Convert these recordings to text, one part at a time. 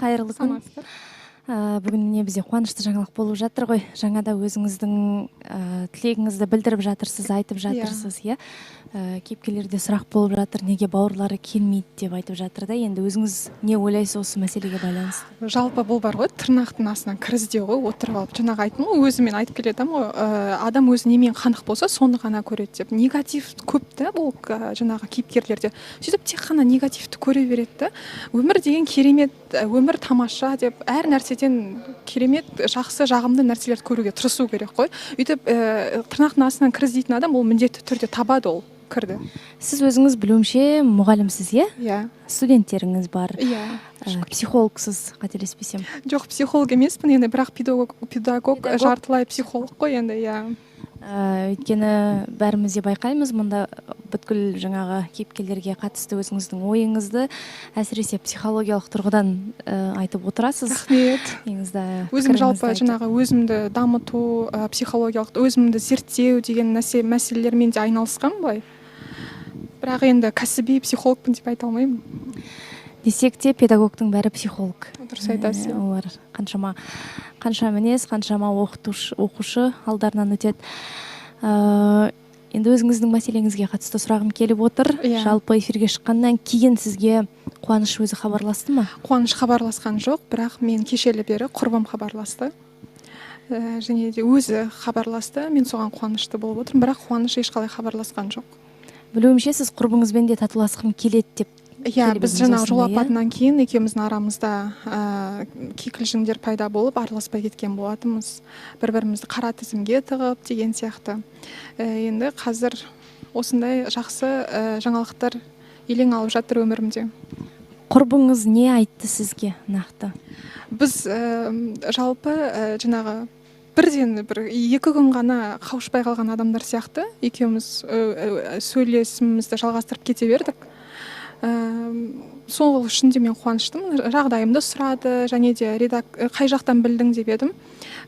Қайырлы күн. Саламатсыздар. Бүгін міне бізде қуанышты жаңалық болып жатыр ғой. Жаңа да өзіңіздің тілегіңізді білдіріп жатырсыз, айтып жатырсыз, иә? Кейіпкерлерде сұрақ болып жатыр, неге бауырлары келмейді деп айтып жатыр да. Енді өзіңіз не ойлайсыз осы мәселеге байланысты? Жалпы бұл бар ғой, тырнақтың астынан кір іздеу ғой, отырып алып. Жаңағы айттым ғой, өзімен айтып келе жатамын ғой, адам өзі немен қанық болса, соны ғана көреді деп. Негатив көп та бұл жаңағы кейіпкерлерде. Сөйтіп тек қана негативті көре береді да. Өмір деген керемет, өмір тамаша деп әр нәрседен керемет, жақсы, жағымды нәрселерді көруге тырысу керек қой. Өйтіп тырнақтың астынан кір іздейтін адам ол міндетті түрде табады ол кірді. Сіз өзіңіз білуімше мұғалімсіз, иә? Иә. Студенттеріңіз бар. Иә. Психологсыз, қателеспесем. Жоқ, психолог емеспін енді, бірақ педагог, Педагог. Жартылай психолог қой енді, иә. Өйткені бәріміз де байқаймыз, мұнда бүткіл жаңағы кейіпкерлерге қатысты өзіңіздің ойыңызды, әсіресе психологиялық тұрғыдан айтып отырасыз. Рахмет. Ойыңызды, Өзім жалпы пікіріңізді айтып. жаңағы өзімді дамыту, психологиялық өзімді зерттеу деген нәрсе мәселелермен де айналысқанмын былай. Бірақ енді кәсіби психологпын деп айта алмаймын. Десек те педагогтың бәрі психолог. Дұрыс айтасыз. Олар қанша мінез, қаншама оқушы алдарынан өтеді. Енді өзіңіздің мәселеңізге қатысты сұрағым келіп отыр. Иә. Жалпы эфирге шыққаннан кейін сізге Қуаныш өзі хабарласты ма? Қуаныш хабарласқан жоқ, бірақ мен кешелі бері құрбым хабарласты. Және де өзі хабарласты, мен соған қуанышты болып отырмын, бірақ Қуаныш ешқалай хабарласқан жоқ. Білуімше, сіз құрбыңызбен де татуласқым келеді деп Иә, келіп біз едіңіз жаңағы жол осында, иә? апатынан кейін екеуміздің арамызда кикілжіңдер пайда болып, араласпай кеткен болатынбыз. Бір-бірімізді қара тізімге тығып деген сияқты. Енді қазір осындай жақсы жаңалықтар елең алып жатыр өмірімде. Құрбыңыз не айтты сізге нақты? Біз жалпы жаңағы бірден бір екі күн ғана қауышпай қалған адамдар сияқты екеуміз сөйлесімімізді жалғастырып кете бердік. Сол үшін де мен қуаныштымын. Жағдайымды сұрады, және де қай жақтан білдің деп едім.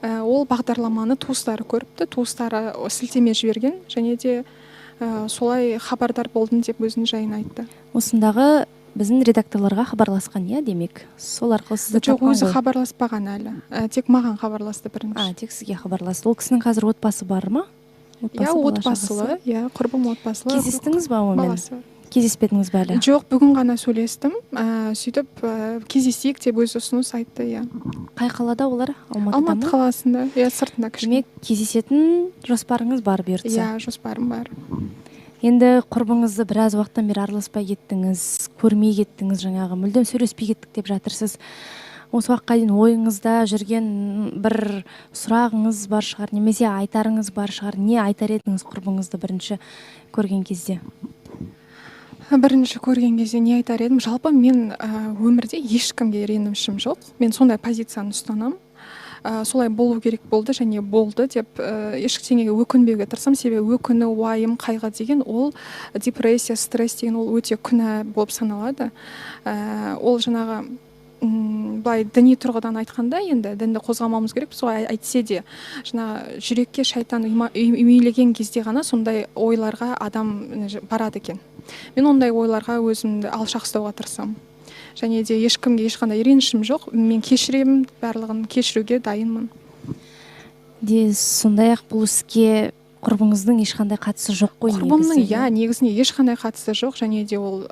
Ол бағдарламаны туыстары көріпті, туыстары сілтеме жіберген, және де солай хабардар болдым деп өзінің жайын айтты. Осындағы біздің редакторларға хабарласқан, иә, демек? Сол арқылы сізді Жоқ, тапқан өзі ғой. хабарласпаған әлі. Тек маған хабарласты бірінші. А, тек сізге хабарласты. Ол кісінің қазір отбасы бар ма? Иә, Отбасы, бала отбасылы, шағасы? иә, құрбым отбасылы. Кездестіңіз ба онымен? Баласы. Кездеспедіңіз бе әлі? Жоқ, бүгін ғана сөйлестім. Сөйтіп, кездесейік деп өзі ұсыныс айтты, иә. Қай қалада олар? Алматыда Алматы ма? қаласында, иә, сыртында кішкене. Демек, кездесетін жоспарыңыз бар бұйыртса. Иә, жоспарым бар. Енді құрбыңызды біраз уақыттан бері араласпай кеттіңіз, көрмей кеттіңіз, жаңағы мүлдем сөйлеспей кеттік деп жатырсыз. Осы уақытқа дейін ойыңызда жүрген бір сұрағыңыз бар шығар, немесе айтарыңыз бар шығар. Не айтар едіңіз құрбыңызды бірінші көрген кезде? Бірінші көрген кезде не айтар едім? Жалпы мен өмірде ешкімге ренішім жоқ. Мен сондай позицияны ұстанамын. Солай болу керек болды және болды деп, ештеңеге өкінбеуге тырысамын. Себебі өкіну, уайым, қайғы деген ол депрессия, стресс деген ол өте күнә болып саналады. Ол жаңағы, былай діни тұрғыдан айтқанда, енді дінді қозғамауымыз керек, солай әйтсе де жаңа жүрекке шайтан үймелеген кезде ғана сондай ойларға адам барады екен. Мен ондай ойларға өзімді алшақ ұстауға тырысамын. Және де ешкімге ешқандай ренішім жоқ, мен кешіремін, барлығын кешіруге дайынмын. Де, сондай-ақ бұл іске құрбыңыздың ешқандай қатысы жоқ қой Құрбымның, негізі, иә, иә? негізінде ешқандай қатысы жоқ, және де ол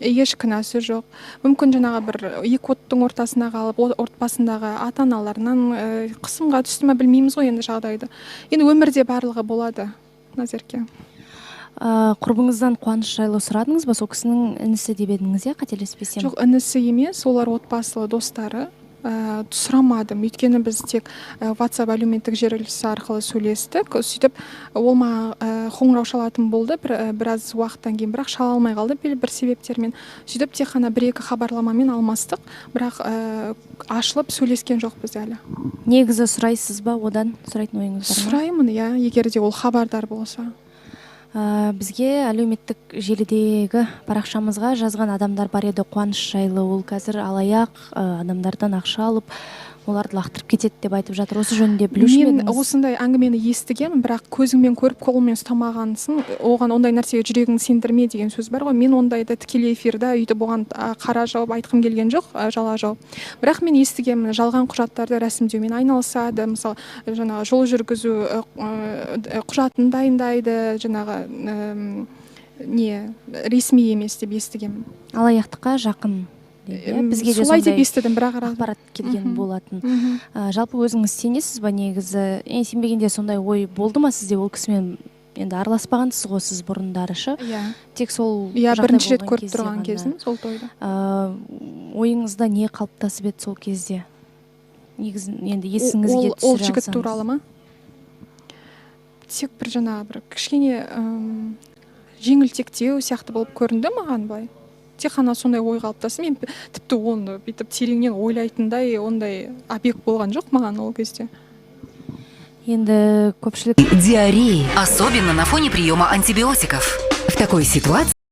еш кінәсі жоқ. Мүмкін жаңағы бір екі оттың ортасына қалып, отбасындағы ата-аналарынан қысымға түсті ме, білмейміз ғой енді жағдайды. Енді өмірде барлығы болады, Назерке. Құрбыңыздан Қуаныш жайлы сұрадыңыз ба? Сол кісінің інісі деп едіңіз, иә, қателеспесем? Жоқ, інісі емес, олар отбасылы достары. Сұрамадым, өйткені біз тек WhatsApp әлеуметтік желісі арқылы сөйлестік. Сөйтіп ол маған қоңырау шалатын болды біраз уақыттан кейін, бірақ шала алмай қалды белгілі бір себептермен. Сөйтіп тек қана бір-екі хабарламамен алмастық, бірақ ашылып сөйлескен жоқпыз әлі. Негізі сұрайсыз ба одан? Сұрайтын ойыңыз бар ма? Сұраймын, иә, егер де ол хабардар болса. Бізге әлеуметтік желідегі парақшамызға жазған адамдар бар еді Қуаныш жайлы. Ол қазір алаяқ, адамдардан ақша алып, Оларды лақтырып кетеді деп айтып жатыр. Осы жөнінде білуші ме Мен едіңіз? осындай әңгімені естігенмін, бірақ көзіңмен көріп, қолыңмен ұстамағансың, оған, ондай нәрсеге жүрегіңді сендірме деген сөз бар ғой. Мен ондайды тікелей эфирде өйтіп оған қара жауып айтқым келген жоқ, жала жауып. Бірақ мен естігенмін, жалған құжаттарды рәсімдеумен айналысады, мысалы, жаңағы жол жүргізу құжатын дайындайды, жаңағы не ресми емес деп естігенмін. Алаяқтыққа жақын дейді, иә? Бізге де Солай деп сондай естідім, бірақ ақпарат келген болатын. Жалпы өзіңіз сенесіз ба негізі? Сенбегенде сондай ой болды ма сізде? Ол кісімен енді араласпағансыз ғой сіз бұрындары шы? Иә. Тек сол Иә, жағдай бірінші рет болған көріп кезде тұрған ғана. кезім сол тойда. Ойыңызда не қалыптасып еді сол кезде? Негізі енді есіңізге Ол түсіре жігіт алсаңыз. туралы ма? Тек бір жаңағы бір кішкене жеңілтектеу сияқты болып көрінді маған былай. Тек қана сондай ой қалыптасты. Мен тіпті оны бүйтіп тереңнен ойлайтындай ондай объект болған жоқ маған ол кезде. Енді көпшілік Диареи, особенно на фоне приема антибиотиков. В такой ситуации